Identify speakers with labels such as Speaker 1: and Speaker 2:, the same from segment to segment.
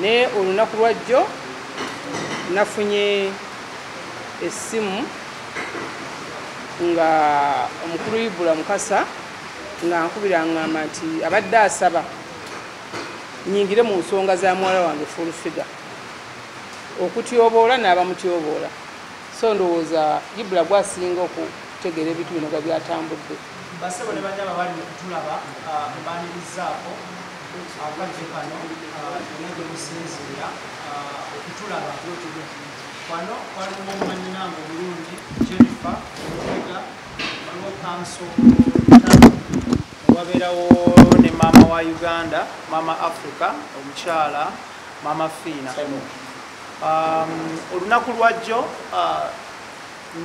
Speaker 1: Naye olunaku lwajjo nafunye essimu nga omukulu Ibula Mukasa nga nkubira ngamba nti abadde asaba nyingire mu nsonga za muwala wange Full Figure okutyoboola n'abamutyoboola. So ndowooza Ibula gwasinga okutegeera ebintu bino nga byatambudde.
Speaker 2: Basebo ne banyama bali mu kutulaba, mbanirizaako akadde kano yonna gye musinziira okutulaba. Wano waliwo mwannyinange omulungi Jennifer Olufega, waliwo Kanso, wabeerawo ne maama wa Uganda, Maama Africa, omukyala Maama Fiina. Olunaku lwajjo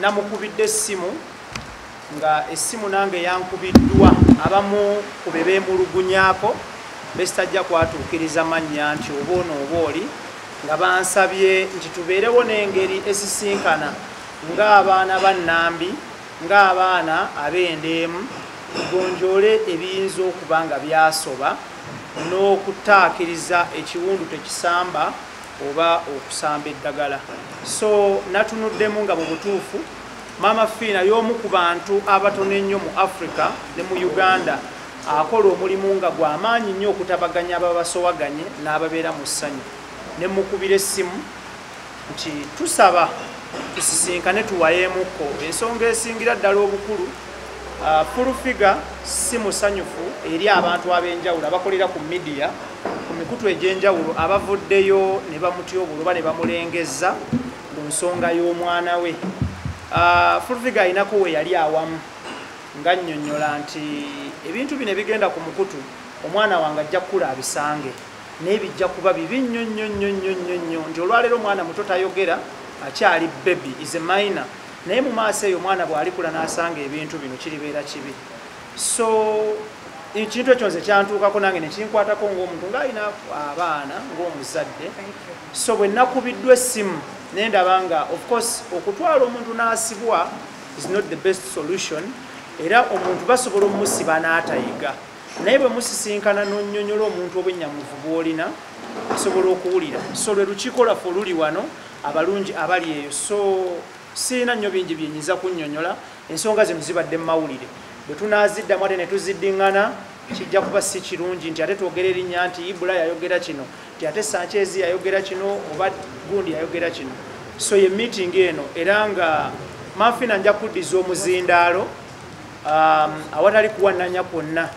Speaker 2: namukubidde essimu, nga essimu nange yankubiddwa abamu ku be beemulugunyaako besitajja kwatuukiriza mannya nti oba ono oba oli, nga bansabye nti tubeerewo n'engeri esisinkana ng'abaana ba Nnambi, ng'abaana ab'endeemu, tugonjoole ebiyinza okuba nga byasoba n'okutaakiriza ekiwundu tekisamba oba okusamba eddagala. So natunuddemu nga mu butuufu Maama Fiina y'omu ku bantu abatono ennyo mu Africa ne mu Uganda akola omulimu nga gw'amaanyi nnyo okutabaganya ababasowaganye n'ababeera mu ssanyu. Ne mukubira essimu nti tusaba tusisinkane tuwayeemukko ensonga esingira ddala obukulu. Full Figure si musanyufu eri abantu ab'enjawulo abakolera ku media, ku mikutu egy'enjawulo, abavuddeyo ne bamutyoboola oba ne bamulengezza ku nsonga y'omwana we. Full Figure alinako we yali awamu nga nnyonnyola nti ebintu bino ebigenda ku mukutu omwana wange ajja kukula abisange, naye bijja kuba bibi nnyo nnyo nnyo nnyo nnyo nnyo, nti olwaleero omwana muto tayogera, akyali baby, is a minor, naye mu maaso eyo omwana bw'alikula n'asanga ebintu bino kiribeera kibi. So ekintu ekyo nze kyantuukako nange ne kinkwatako ng'omuntu ng'alina abaana ng'omuzadde. So bwe nakubiddwa essimu ne ndaba nga of course okutwala omuntu n'asibwa is not the best solution, era omuntu basobola omusiba n'atayiga, naye bwe musisinkana n'onnyonnyola omuntu obwennyamuvu bw'olina asobola okuwulira. So lwe lukiiko lwaffe oluli wano abalungi abali eyo. So siina nnyo bingi byenyinza kunnyonnyola, ensonga zino zibadde mu mawulire, bwe tunaaziddamu ate ne tuziddiŋŋana kijja kuba si kirungi nti ate twogera erinnya nti Ibula yayogera kino, nti ate Sanchez yayogera kino oba gundi yayogera kino. So ye meeting eno, era nga Maama Fiina nja kuddiza omuzindaalo awatali kuwannanya kwonna,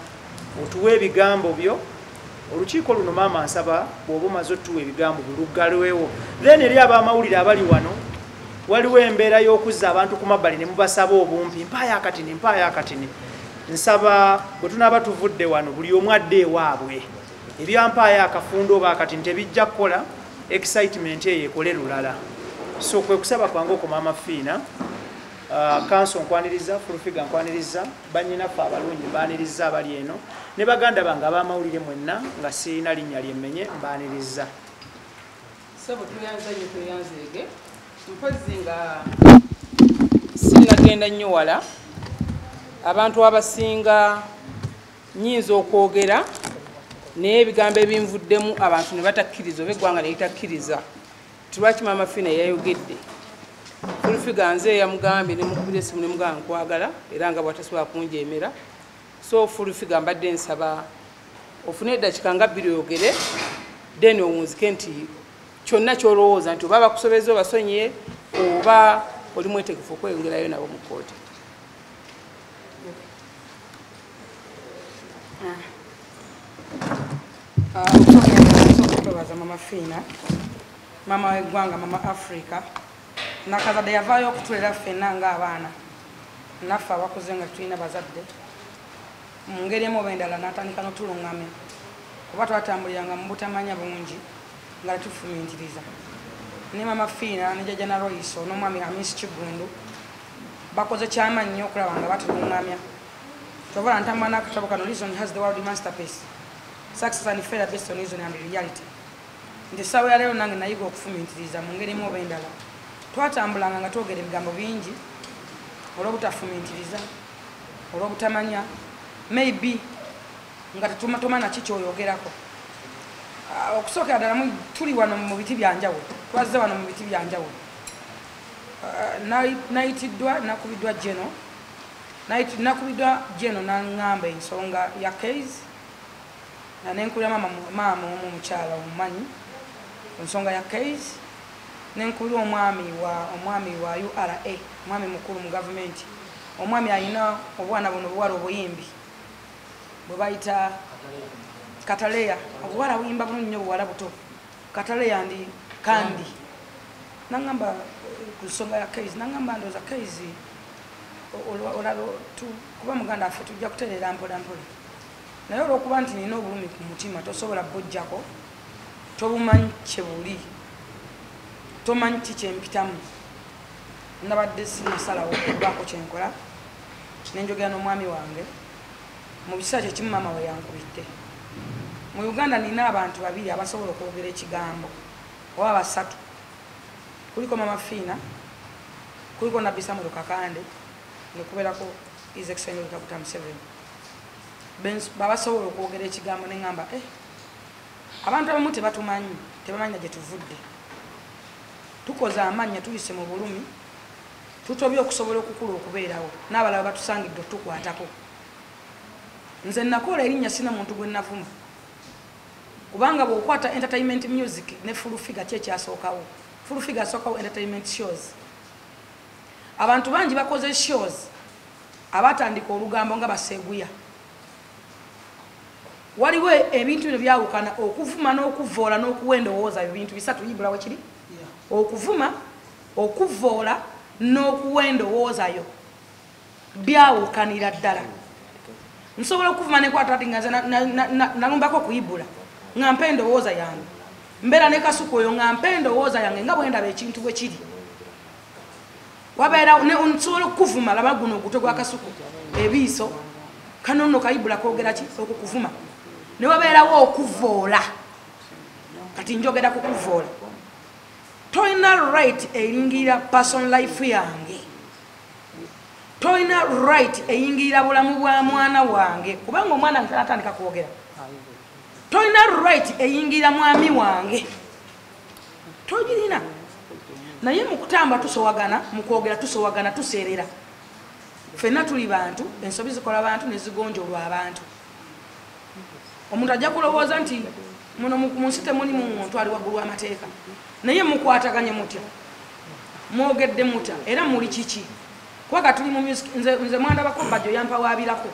Speaker 2: otuwe ebigambo byo. Olukiiko luno maama nsaba bw'oba omaze otuwa ebigambo byo luggalwewo. Then eri ab'amawulire abali wano, waliwo embeera y'okuzza abantu ku mabbali ne mubasaba obumpi, mpaayo akatini, mpaayo akatini. Nsaba bwe tunaaba tuvudde wano buli omu adde ewaabwe, ebyampaayo akafundo oba akatini tebijja kukola, excitement eyo ekole lulala. So kwe kusaba kwange okwo Maama Fiina. Kanso nkwaniriza, Full Figure nkwaniriza, bannyinaffe abalungi mbaaniriza abali eno, ne baganda bange ab'amawulire mwenna nga sirina linnya lyemmenye mbaaniriza.
Speaker 1: Sebo tuyanza nnyo, tweyanzeege. Mpozzi nga sinnagenda nnyo wala, abantu abasinga nnyinza okwogera naye ebigambo ebinvuddemu abantu ne batakkiriza oba eggwanga ne litakkiriza nti lwaki Maama Fiina yayogedde. Full Figure nze yamugambye ne mukubira essimu ne mugamba nkwagala, era nga bw'atasobola kunjeemera. So Full Figure mbadde nsaba ofune eddakiika nga 2 oyogere, then owunzike nti kyonna ky'olowooza nti oba bakusobezza obasonyiye oba oli mwetegefu okweyongerayo nabo mu kkooti.
Speaker 3: Okwebaza Mama Fiina, maama w'eggwanga, Mama Africa. Nakazadde yavaayo okutulera ffenna ng'abaana naffe abakuze nga tulina bazadde mu ngeri emu oba endala, n'atandika n'otulungamya kuba twatambuliranga mu butamanya bungi nga tetufumiitiriza. Ne Mama Fiina ne Jjajja Nalweyiso n'omwami Hamisi Kiggundu bakoze kyamaanyi nnyo okulaba nga batulungamya. Kyova ntambula n'akatabo kano, Reason Has the World Masterpiece, Success and Failure Based on Reason and Reality, nti essaawa ya leero nange nayiga okufumiitiriza mu ngeri emu oba endala. Twatambulanga nga twogera ebigambo bingi olw'obutafumiitiriza, olw'obutamanya, maybe nga tetumana ki kyoyogerako. Okusookera ddala tuli wano mu biti byanjawulo, twazze wano mu biti byanjawulo. Nayitiddwa, nakubiddwa Geno, nakubiddwa Geno n'aŋŋamba ensonga ya case, nenkubira maama omu omukyala omumanyi ku nsonga ya case, nenkubira omwami wa URA, omwami mukulu mu gavumenti, omwami alina obwana buno obuwala obuyimbi bwe bayita Kataleya, obuwala buyimba bulungi nnyo, obuwala buto, Kataleya ndi Kandi. Nangamba ku nsonga ya case, nangamba ndowooza case olaba kuba muganda waffe tujja kutereera mpola mpola, naye olw'okuba nti nina obulumi ku mutima tosobola bujjako, tobumanyi kye buli, tomanyi ki kyempitamu. Nabadde sinasalawo okubaako kyenkola, nenjogera n'omwami wange mu kiseera kyekimu maama we yankubidde. Mu Uganda nina abantu babiri abasobola okwogera ekigambo oba basatu, kuliko Mama Fiina, kuliko Nabbi Samuel Kakande, nekubeerako His Excellency Kaguta Museveni. Babasobola okwogera ekigambo ne ŋŋamba abantu abamu tebatumanyi, tebamanyi gye tuvudde, tukoze amannya, tuyise mu bulumi, tutobye okusobola okukula okubeerawo, n'abalala batusangidde otukwatako. Nze nakola erinnya sina muntu gwe navuma, kubanga bw'okwata entertainment music ne full figure ki ekyasookawo? Full figure asookawo entertainment shows. Abantu bangi bakoze shows abatandika olugambo nga baseeguya. Waliwo ebintu bino byawukana, okuvuma n'okuvoola n'okuwa endowooza, ebintu bisatu yibula wekiri, okuvuma, okuvoola n'okuwa endowoozayo byawukanira ddala. Nsobola okuvuma nekwata ati nga nze nalumbako okuyibula nga mpa endowooza yange, mbeera ne kasuku oyo nga mpa endowooza yange nga bwe ndaba ekintu bwe kiri. Wabeera nsobola okukuvuma, laba guno ogutwe gwa kasuku ebiiso kano nno kayibula kwogera ki okukuvuma, ne wabeerawo okuvoola. Kati njogera ku kuvoola, tolina right eyingirira person life yange, tolina right eyingirira bulamu bwa mwana wange, kubanga omwana ntanatandika kwogera. Tolina right eyingirira mwami wange, togirina. Naye mu kutamba tusowagana, mu kwogera tusowagana, tuseerera. Ffenna tuli bantu, ensobi zikola abantu ne zigonjolwa abantu. Omuntu ajja kulowooza nti muno mu nsi temulimu muntu ali waggulu w'amateeka, naye mukwataganye mutya, mwogedde mutya, era muli kiki? Kubanga tuli mu music, nze mwandabako Bajjo yampawaabirako,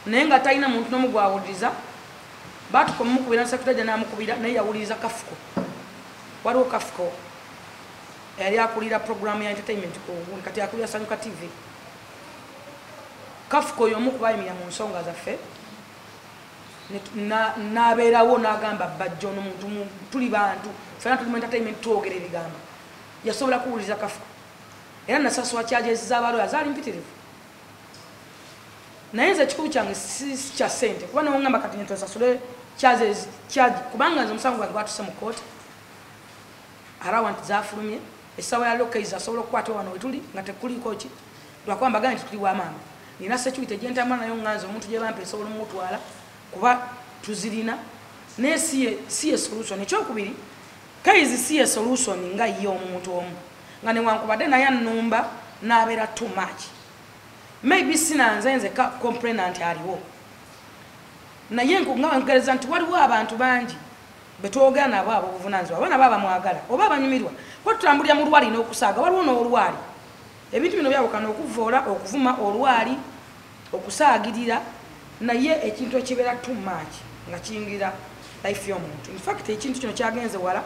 Speaker 3: naye nga talina muntu n'omu gw'awuliriza. Baatuka omukubira nsekutaja n'amukubira, naye yawuliriza Kafuko. Waliwo Kafuko yali akulira programu ya entertainment kati akulira Sanyuka TV. Kafuko y'omu ku bayimirira mu nsonga zaffe, n'abeerawo n'agamba Bajjo ono muntu, tuli bantu ffenna tuli mu entertainment, twogera ebigambo. Yasobola kuwuliriza Kafuko, era nasasula charges z'abalooya zaali mpitirivu. Naye nze ekikulu kyange si kya ssente, kuba newoŋŋamba kati ntosasule charges charge, kubanga nze omusango gwange gwatuse mu kkooti, arawanti zafulumye, essaawa ya lokeizi asobola okukwatibwa wano wetuli nga tekuliiko ki, lwakuba mbagambye nti tuli wa maama, nina security gye ntambula nayo nga nze omuntu gye bampa esobola omutwala kuba tuzirina, naye si ye solution. Ekyokubiri, Kaizi si ye solution nga ye omuntu omu, nga newankubadde naye annumba n'abeera too much. Maybe sina nze complainer nti aliwo, naye nga nkugereza nti waliwo abantu bangi betwogera nabo abobuvunaanyizibwa, abaana baba bamwagala oba abanyumirwa, kuba tutambulira mu lwali n'okusaaga, waliwo n'olwali. Ebintu bino byawukana, okuvoola, okuvuma, olwali, okusaagirira, naye ekintu ekibeera too much nga kiyingira life y'omuntu. In fact ekintu kino kyagenze wala,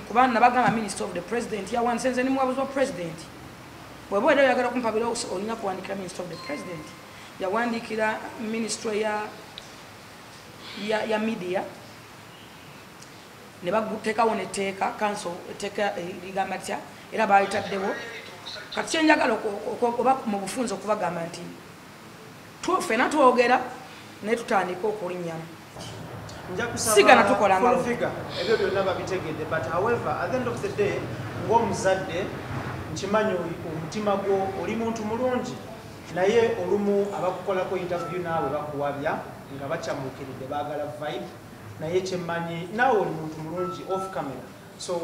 Speaker 3: kuba nabagamba Minister of the President yawandiise, nze ndi muwabuzi wa President. Bw'oba era oyagala okumpabira olina kuwandiikira Minister of the President. Yawandiikira ministry ya media, ne baguteekawo n'etteeka, council etteeka ligamba litya, era baalitaddewo. Kati kyenjagala oba mu bufunze okubagamba nti ffenna twogera naye tutandika okulinnyamu. Sigana tukola
Speaker 2: Full figure, ebyo byonna babitegedde, but however at the end of the day ng'omuzadde nkimanyi omutima gwo oli muntu mulungi, naye olumu abakukolako interview naawe bakuwabya nga bakyamuukiridde, baagala vibe. Naye kyemmanyi naawe oli muntu mulungi off camera. So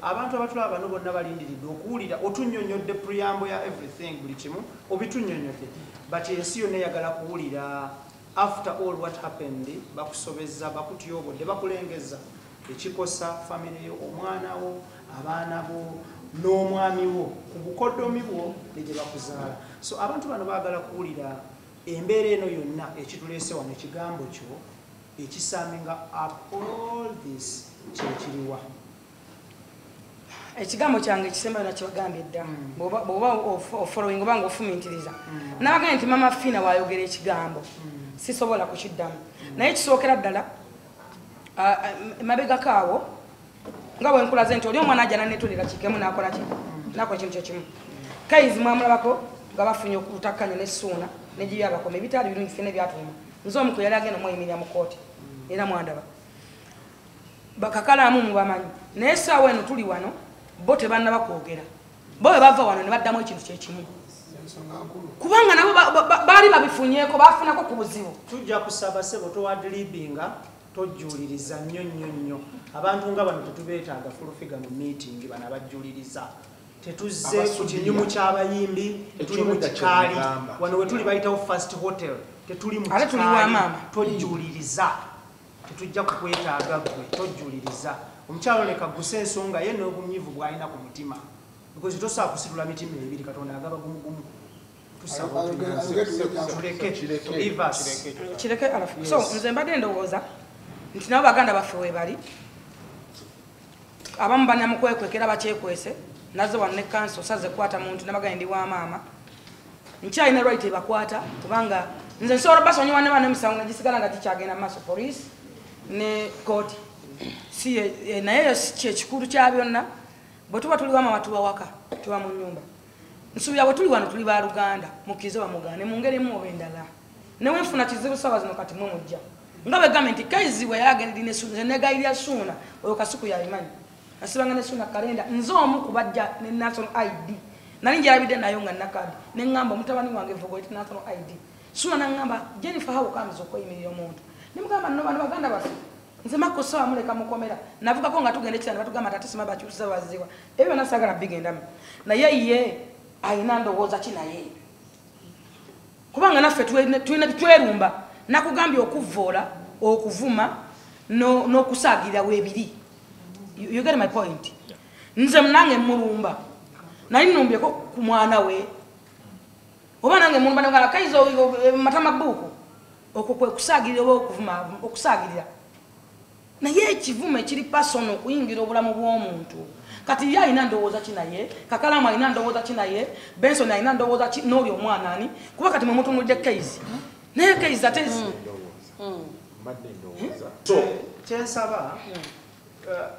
Speaker 2: abantu abatulaba bano bonna balindiridde okuwulira otunnyonnyodde preamble ya everything, buli kimu obitunnyonnyodde, but ensi yonna eyagala kuwulira after all what happened. Bakusobezza, bakutyobodde, bakulengeza ekikosa family yo, omwana wo, abaana bo n'omwami wo ku bukoddomi bwo ne gye bakuzaala. So abantu bano baagala kuwulira embeera eno yonna ekituleese wano, ekigambo kyo ekisuminga up all this kyekiriwa?
Speaker 3: Ekigambo kyange ekisembayo nakibagambye dda. Bw'oba ofollowing oba nga ofumintiriza, nabagambye nti Mama Fiina wayogera ekigambo sisobola kukiddamu. Naye kisookera ddala mabegako awo nga bwe nkulaze nti oli omwana ajja nanetulira kikemu nakola ki, nakola ekintu kyekimu. Kaizi mwamulabako nga bafunye okutakkanya ne Suuna negibyabakoma ebitaali birungi ffenna ebyatuuma. Nze omu ku yali agenda omweyimirira mu kooti era mwandaba bakakalaamu mubamanyi. Naye essaawa eno tuli wano, bo tebannaba kwogera. Bo bwe bava wano ne baddamu ekintu kyekimu, kubanga nabo baali babifunyeeko, bafunako ku buzibu.
Speaker 2: Tujja kusaba ssebo towadlibinga, tojjuliriza nnyo nnyo nnyo. Abantu nga bano tetubeetaaga. Full Figure mu meeting bano abajjuliriza tetuzze ku kinyumu ky'abayimbi, tetuli mu
Speaker 4: Ekyobedda
Speaker 2: kikaali.
Speaker 4: Kyemugamba.
Speaker 2: Wano we tuli bayitawo First Hotel, tetuli mu
Speaker 3: Ate tuli wa
Speaker 2: kikaali.
Speaker 3: maama.
Speaker 2: Tojjuliriza, tetujja kukwetaaga ggwe, tojjuliriza. Omukyalo leka guse ensonga ye n'obunyivu bw'alina ku mutima, because tosobola kusitula mitima ebiri. Katonda agaba gumugumu. Tusaba tuleke. Leave us.
Speaker 3: Kireke alafu. So nze mbadde ndowooza nti nabo baganda baffe webali abamu bannamukwekwekera bakyekwese. Naze wano ne kanso saze kwata muntu nabagambye ndi wa maama, nkyalina right ebakwata, kubanga nze nsobola basonyiwa ne bana emisango negisigala nga gikyagenda mu maaso, police ne kooti si naye eyo si kyekikulu kya byonna. Bwe tuba tuli wamaama tuba waka, tuba mu nyumba. Nsuubira bwe tuli wano tuli baluganda, mukkirize bamugaane mu ngeri emu oba endala. Newe nfuna kizibu saawa zino kati mwe mujja nga bwe gambye nti Kaizi bwe yagenda ne Suuna, nze negayirira Suuna oyo Kasuku yabimanyi, nasibanga ne Suuna kalenda. Nze omu ku bajja ne national ID nali njalabidde nayo nga nakadi ne ŋŋamba mutabani wange vuga oyite national ID. Suuna naŋŋamba, "Jennifer, how comes okweyimirira omuntu?" Ne mugamba nno bano baganda baffe, nze makosa amuleka mukomera navugako nga tugenda ekisana batugamba tate sima bakyusa baziwa ebyo byonna saagala bigendamu. Naye ye ayina ndowooza ki? Naye kubanga naffe tulina twerumba, nakugambye okuvvoola, okuvuma n'okusaagirira weebiri. You get my point? Nze nange mulumba nali numbyeko ku mwana we oba nange mulumba nagala kaiza matama buuku, okwo kwe kusaagirira oba okuvuma, okusaagirira. Naye ekivumo ekiri personal okuyingira obulamu bw'omuntu, kati ye alina ndowooza ki? Naye Kakalamu alina ndowooza ki? Naye Benson alina ndowooza ki? N'oli omwana ani? Kuba kati mwe mutunulidde Kaizi, naye Kaizi ate
Speaker 4: Mbadde ndowooza so
Speaker 2: Kyensaba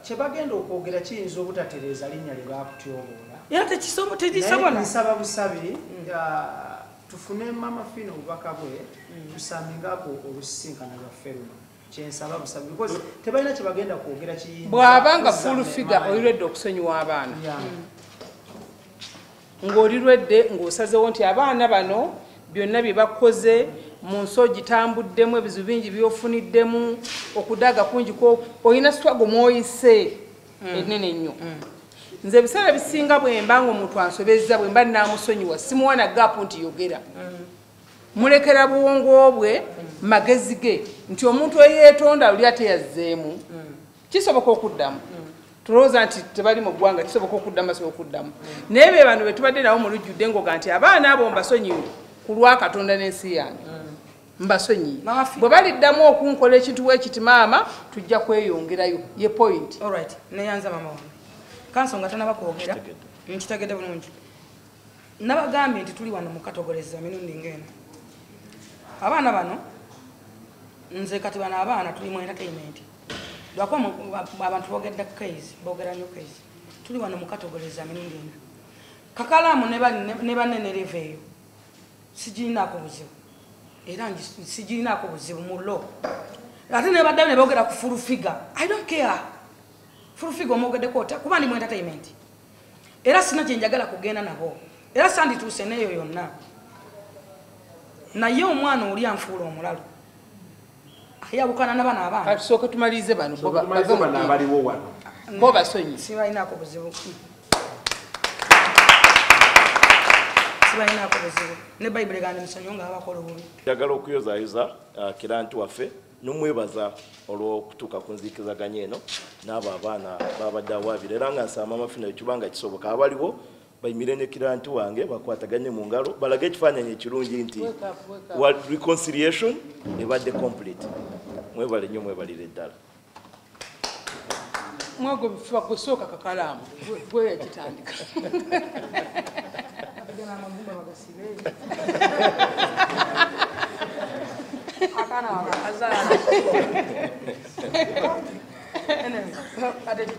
Speaker 2: kyebagenda okwogera kiyinza obutatereeza linnya lye bakutyoboola.
Speaker 3: Era tekisobola.
Speaker 2: Naye nsaba busabi tufune Mama Fina obubaka bwe tusumingako olusisinkana lwaffe luno. Kyensaba busabi, because tebalina kyebagenda kwogera kiyinza
Speaker 1: Bw'abanga
Speaker 2: kuzza
Speaker 1: Full Figure
Speaker 2: maanyi.
Speaker 1: olirwedde okusonyiwa abaana, ng'olirwedde ng'osazewo nti abaana bano byonna bye bakoze mu nsi ogitambuddemu, ebizibu bingi byofuniddemu, okudaaga kungi ko olina, struggle mwoyise ennene ennyo. Nze ebiseera bisinga bwe mba nga omuntu ansobezza, bwe mba naamusonyiwa, simuwa na gap nti yogera. Mulekera buwongo bwe magezi ge nti omuntu eyeetonda oli ate yazzeemu kisoboka okuddamu. Tulowooza nti tebali mu ggwanga, kisoboka okuddamu, basobola okuddamu. Naye be bano be tubadde nabo mu lujjudde ngoga nti abaana abo mbasonyiwe ku lwa Katonda n'ensi yange, mbasonyiye.
Speaker 3: Mama Fi-
Speaker 1: Bwe baliddamu okunkola ekintu bwekiti, maama, tujja kweyongerayo ye point.
Speaker 3: Alright, neyanza mama wange kansonga tanaba kwogera, nkitegedde bulungi. Nabagambye nti tuli wano mukatogoleza mirundi ngeno abaana bano. Nze kati bano abaana tuli mu entertainment, lwakuba abantu boogedde case, boogera nnyo case. Tuli wano mukatogoleza mirundi ena. Kakalaamu ne banne ne level eyo sigirinaako buzibu, era sigirinaako buzibu mu lo. Ate ne baddayo ne boogera ku Full Figure, I don't care. Full Figure omwogeddeko otya? Kuba ndi mu entertainment era sina kye njagala kugenda nabo, era sandituuse n'eyo yonna. Naye omwana oli anfuula omulalu. Ayawukana n'abaana abaana.
Speaker 1: Kati tusooke tumalirize bano bo
Speaker 4: Tumalize bano abaliwo wano.
Speaker 1: Bo basonyi.
Speaker 3: Sibalinaako buzibu. Sibalinaako buzibu. Ne Bayibuli egamba musonyiwe nga babakola obubi.
Speaker 5: Njagala okuyozaayoza kiranti waffe n'omwebaza olw'okutuuka ku nzikirizaganya eno n'abo abaana babadde awaabira, era nga nsaba Maama Fiina ekibanga kisoboka abaliwo bayimire ne kiranti wange bakwataganye mu ngalo balage ekifaananyi ekirungi nti reconciliation ebadde complete. Mwebale nnyo, mwebalire ddala.
Speaker 1: Mwego bifuba kusooka kakalaamu gwe yakitandika.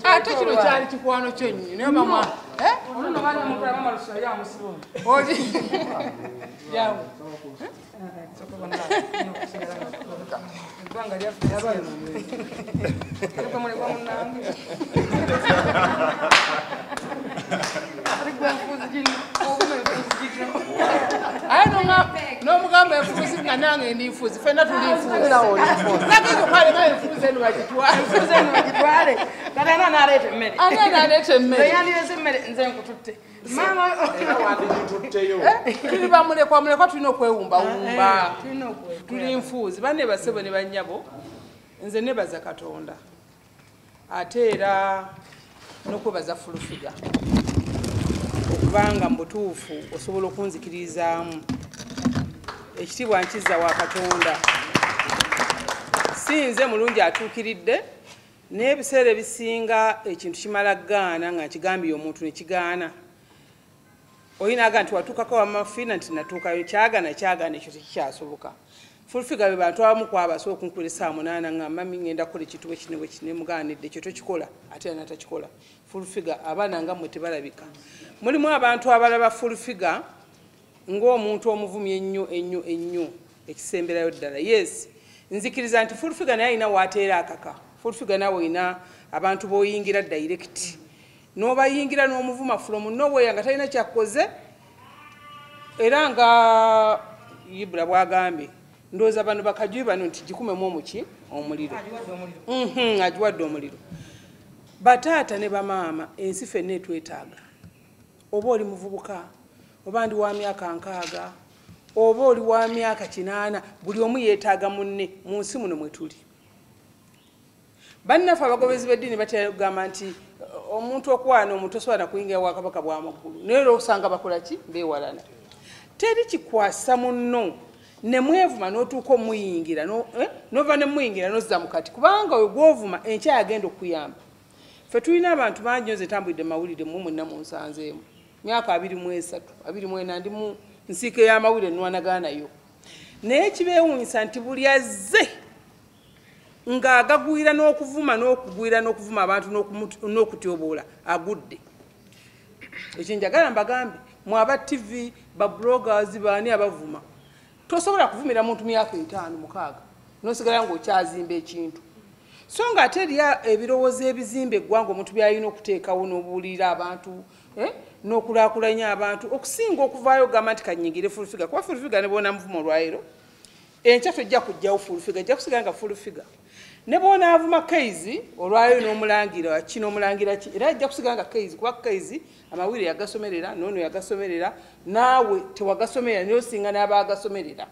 Speaker 1: Ate kino kyali kikwano kyo nnyo naye mama n'omugamba enfuuzi nga nange ndi nfuuzi, ffenna tuli nfuuzi. Nagenza okwaleka enfuuzi eno bagitwale.
Speaker 3: Enfuuzi eno bagitwale. Kati ani anaaleeta emmere?
Speaker 1: Ani anaaleeta emmere?
Speaker 3: Eyandireese emmere nze nkututte. Maama
Speaker 4: wanditutteyo.
Speaker 1: Tuli bamulekwa, mulekwa tulina okwewumbawumba. Tuli nfuuzi. Banne bassebo ne bannyabo, nze nebaza Katonda. Ate era n'okwebaza Full Figure. Okubanga mu butuufu osobola okunzikirizaamu. Ekitiibwa nkizza wa Katonda. Si nze mulungi atuukiridde, naye ebiseera ebisinga ekintu kimala gaana nga nkigambye omuntu ne kigaana. Olina aga nti watuukako Maama Fiina nti natuukayo, kyagaana kyagaana ekyo tekikyasoboka. Full Figure be bantu abamu ku abo asobola okunkubira essaawa 8 nga mami ngenda kukola ekintu bwe kino bwe kino, ne mugaanidde ekyo tokikola ate era n'atakikola. Full Figure abaana nga mmwe tebalabika. Mulimu abantu abalaba Full Figure ng'omuntu omuvumi ennyo ennyo ennyo ekisemberayo ddala. Yes, nzikiriza nti Full Figure naye alina w'ateera akaka. Full Figure naawe olina abantu b'oyingira direct. N'obayingira n'omuvuma from nowhere nga talina ky'akoze, era nga Ibra bw'agambye ndowooza bano bakajuyi bano nti gikumemu omuki omuliro. Agiwadde omuliro. Bataata ne bamaama ensi ffenna etwetaaga. Oba oli muvubuka, oba ndi wa myaka 60, oba oli wa myaka 80, buli omu yeetaaga munne mu nsi muno mwe tuli. Bannaffe abagobezi b'eddiini batera okugamba nti omuntu okwana omuntu tosobola kuyingira wa Kabaka bw'amaggulu, naye era osanga bakola ki? Beewalana. Teri kikwasa munno ne mwevuma n'otuuka omuyingira n'ova ne muyingira n'ozza mu kati, kubanga oyo gw'ovuma enkya yagenda okuyamba. Ffe tulina abantu bangi nnyo, nze ntambulidde mawulire mmwe mwenna munsanzeemu. Myaka 23, 24 ndi mu nsiike y'amawulire nnwanagana nayo. Naye kibeewuunyisa nti buli azze ng'agagwira n'okuvuma n'okugwira n'okuvuma abantu n'okutyoboola agudde. Ekyo njagala mbagambe mwe aba TV, ba bloggers, baani abavuma. Tosobola kuvumira muntu myaka 5, 6 n'osigala ng'okyazimba ekintu. So ng'ate eriyo ebirowoozo ebizimba eggwanga omuntu by'alina okuteekawo n'obuulirira abantu, n'okulaakulanya abantu, okusinga okuvaayo ogamba nti kannyingire Full Figure. Kuba Full Figure ne bw'onaamuvuma olwaleero, enkya tojja kuggyawo Full Figure, ejja kusigala nga Full Figure. Ne bw'onaavuma Keizi olwaleero n'omulangira ki n'omulangira ki, era ajja kusigala nga Keizi, kuba Keizi amawulire yagasomerera, n'ono yagasomerera, naawe tewagasomerera naye osinga n'abaagasomerera.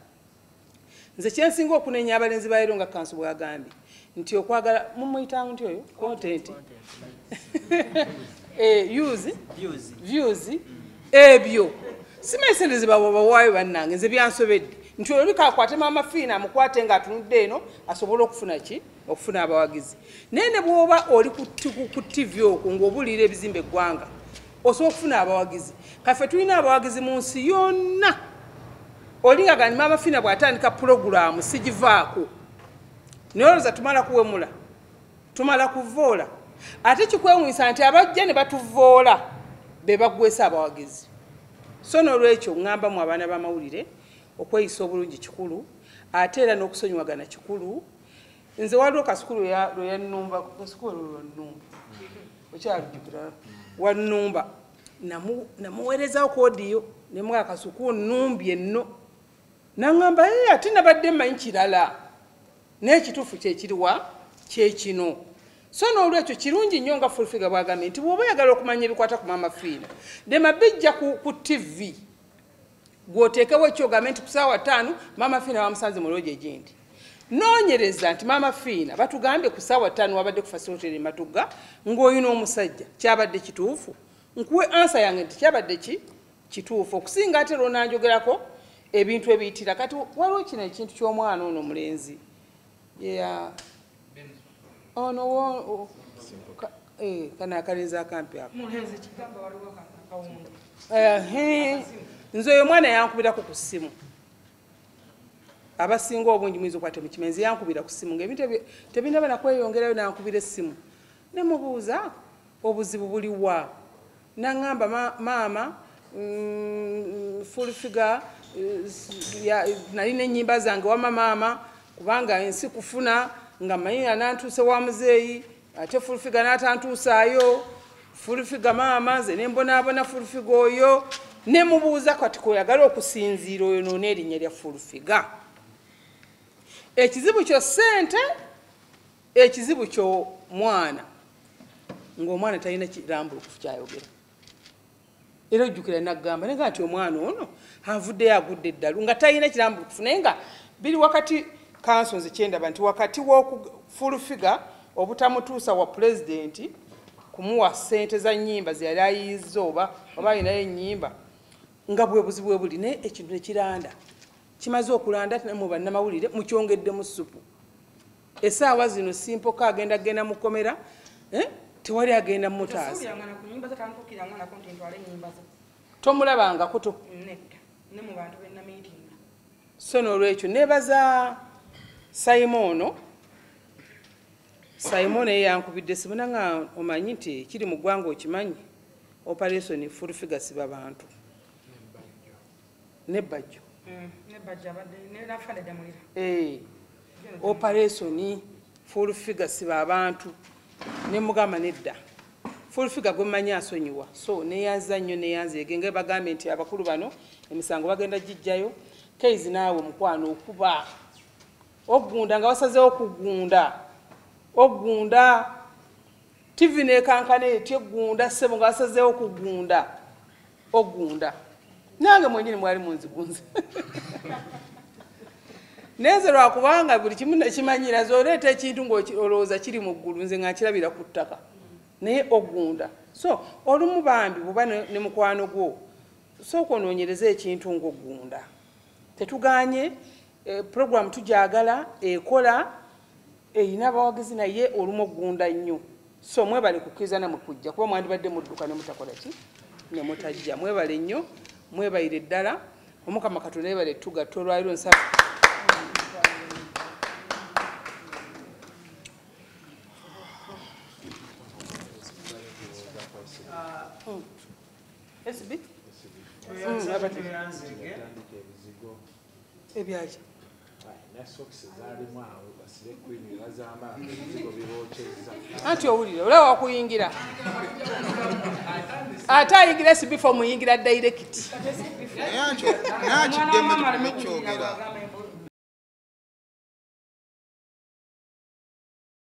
Speaker 1: Nze kye nsinga okunenya abalenzi ba leero nga Kanso bw'agambye nti okwagala mumuyitanga nti oyo content, views, ebyo simanyi ssente ze babawaayo bannange, nze byansobedde nti oli kakwate Maama Fiina amukwate ng'atunudde eno asobole okufuna ki? Okufuna abawagizi. Naye ne bw'oba oli ku TV okwo ng'obuulirira ebizimba eggwanga osobola okufuna abawagizi. Kaffe tulina abawagizi mu nsi yonna. Oli nga Maama Fiina bw'atandika pulogulaamu sigivaako, naye olowooza tumala kuwemula, tumala kuvoola. Ate kikwewuunyisa nti abajja ne batuvoola be baggwesa abawagizi. So n'olwekyo ŋŋamba mu abaana b'amawulire okweyisa obulungi kikulu, ate era n'okusonyiwagana kikulu. Nze waliwo Kasukulu lwe yannumba, Kasukulu lwe wannumba, okyalujjukira wannumba, namuweerezaawo koodiyo ne mugaa Kasuku nnumbye nno, n'aŋŋamba ate nabadde mmanyi kirala. N'ekituufu kyekiriwa kyekino. So n'olwekyo kirungi nnyo nga Full Figure bw'agambye nti bw'oba oyagala okumanya ebikwata ku Maama Fiina, dema bijja ku TV gw'oteekewo ekyogambe nti ku ssaawa 5 Maama Fiina bamusanze mu loogi egindi. Noonyereza nti Maama Fiina batugambye ku ssaawa 5 wabadde ku Facility e Matugga ng'olina omusajja, kyabadde kituufu? Nkuwe ansa yange nti kyabadde ki kituufu, okusinga ate lw'onanjogerako ebintu ebiyitira. Kati waliwo kino ekintu ky'omwana ono omulenzi ono kano akalenzi akampi ako. Nze oyo omwana yankubirako ku ssimu. Abasinga obungi muyinza okukwata mukimenzi, yankubira ku ssimu ng'ebintu tebinaba nakweyongerayo, nankubira essimu ne mubuuza obuzibu buliwa, naŋŋamba maama Full Figure nalina ennyimba zange wama maama kubanga ensi kufuna nga mmanyi anantuuse wa muzeeyi ate Full Figure n'atantuusaayo. Full Figure maama nze ne mbonaabona Full Figure oyo. Ne mubuuza kati kweyagala okusinziira oyo noona erinnya lya Full Figure. Ekizibu kyo ssente, ekizibu kyo mwana, ng'omwana talina kirambulukufu kyayogera. Era ojjukira nagamba naye nti omwana ono avuddeyo agudde eddalu nga talina kirambulukufu, naye nga biri wakati kanso nze kyendaba nti wakati w'oku Full Figure obutamutuusa wa pulezidenti kumuwa ssente za nnyimba ze yali ayiyiza oba alinayo ennyimba nga bwe buzibu bwe buli, naye ekintu ne kiranda kimaze okulanda mu bannamawulire mukyongeddemu ssupu. Essaawa zino Simpoka agenda genda mu kkomera, tewali agenda mutaasa. Tomulabangako to. So n'olwekyo neebaza Simon. Simon ye yankubidde essimu nanga omanyi nti kiri mu ggwanga okimanyi operation Full Figure siba bantu ne Bajjo. Operation Full Figure siba abantu ne mugamba nedda. Full Figure gwe mmanyi asonyiwa. So neyanza nnyo neyanzeege nga bagambye nti abakulu bano emisango bagenda gijjayo. Keizi naawe mukwano okuba ogunda nga wasazeewo okugunda ogunda TV nekankana etyo egunda ssebo nga wasazeewo okugunda ogunda. Nange mwennyini mwali munzigunze. Neze lwakubanga buli kimu nakimanyira zoleeta ekintu ng'olowooza kiri mu ggulu nze nga nkirabira ku ttaka naye ogunda. So olumu bambi bw'oba ne mukwano gwo sooka onoonyereze ekintu ng'ogunda. Tetuganye program tugyagala ekola erina abawagizi naye olumu ogunda nnyo. So mwebale kukkiriza nammwe kujja kuba mwandibadde mudduka ne mutakola ki ne mutajja. Mwebale nnyo, mwebalire ddala. Omukama Katonda yeebale tugatta olwaleero nsaba SB ebyaki anti owulire olaba wakuyingira ate ayingira SB4 muyingira direct.